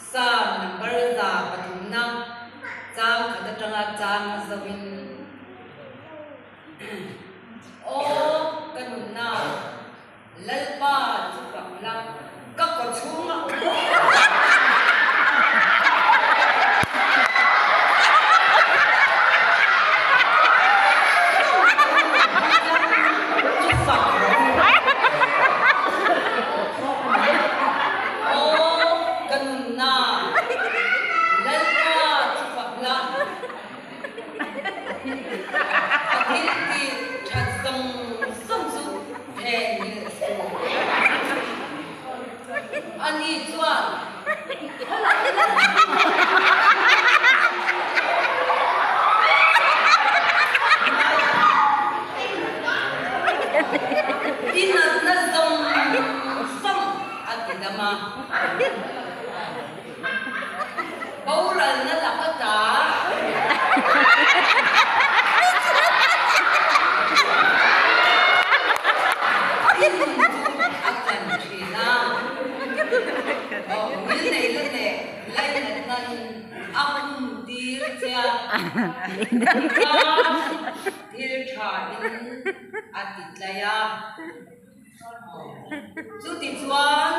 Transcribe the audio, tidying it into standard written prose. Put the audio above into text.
Psalm number 103 na chang khat atanga chang a zoin Aw ka nunna Lalpa chu fak la ka kaw chhunga chu fak rawh. Aw ka nunna Lalpa chu fak la a thil tih that zawng zawng chu phen nghilh suh. Ani chuan I natna zawng zawng a ti dam a. Boralna laka ta. I nun chu a tlan thin a. Aw, ngil nei la leh lainatnain a hun tir che a. Kha thil tha in a ti tlai a. Chutichuan.